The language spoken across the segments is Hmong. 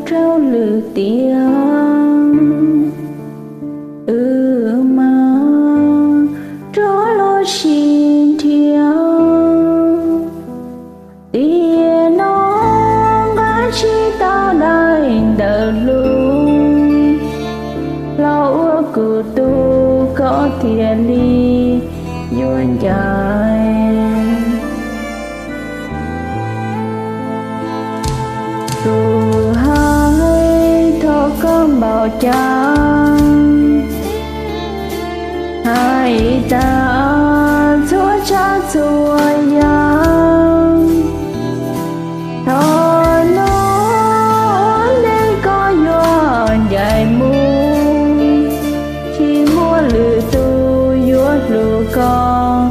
rau lwm tiam, wb mam rov los sib nrhiav. Tiam no nqa tsis tau daim ntawv hlub los ua kuv tug, koj thiaj li yuav ncaim. Kuv hais thov koj npaum cas, hais tas txhua tsav txhua yam, thov nug ua ntej koj yuav ncaim mus, tsis muaj lwm tus yuav hlub koj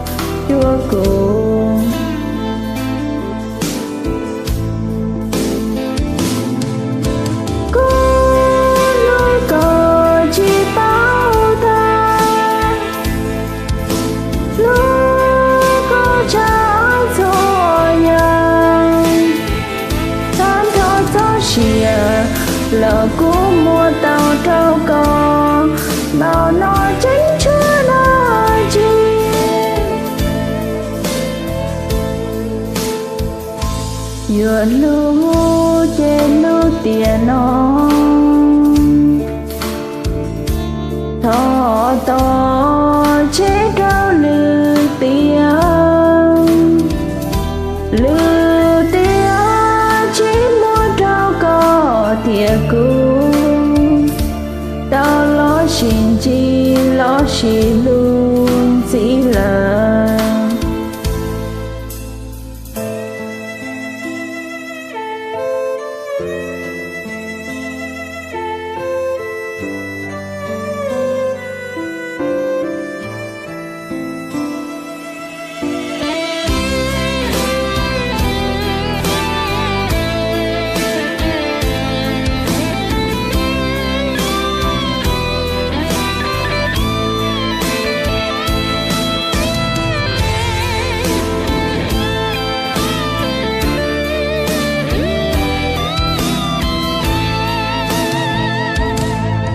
cuag kuv. Kuv hlub koj tsis paub tag, hlub koj tshaj txhua yam. Tag nrho txoj sia los kuv muab tau rau koj, npaum no tseeb tshuav dab tsi? Yuav hlub ces hlub tiam no, thov tos tseg rau lwm tiam. Lwm tiam tsis muaj rau koj thiab kuv tau los sib ntsib los sib hlub ntxiv lawm.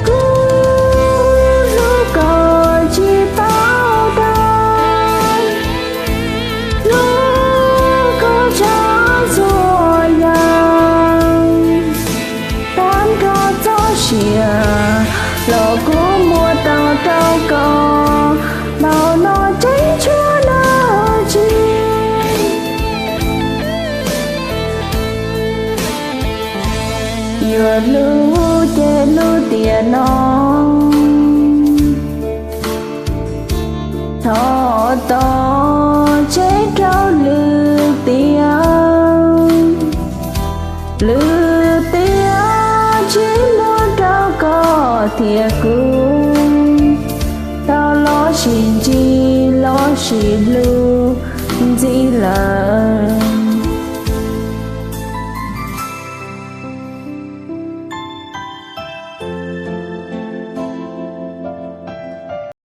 Kuv hlub koj tsis paub tag, hlub koj tshaj txhua yam. Tag nrho txoj sia los kuv muab tau rau koj, npaum no tseeb tshuav dab tsi? Yuav hlub ces hlub tiam no, thov tos tseg rau lwm tiam. Lwm tiam tsis muaj rau koj thiab kuv tau los sib ntsib los sib hlub ntxiv lawm.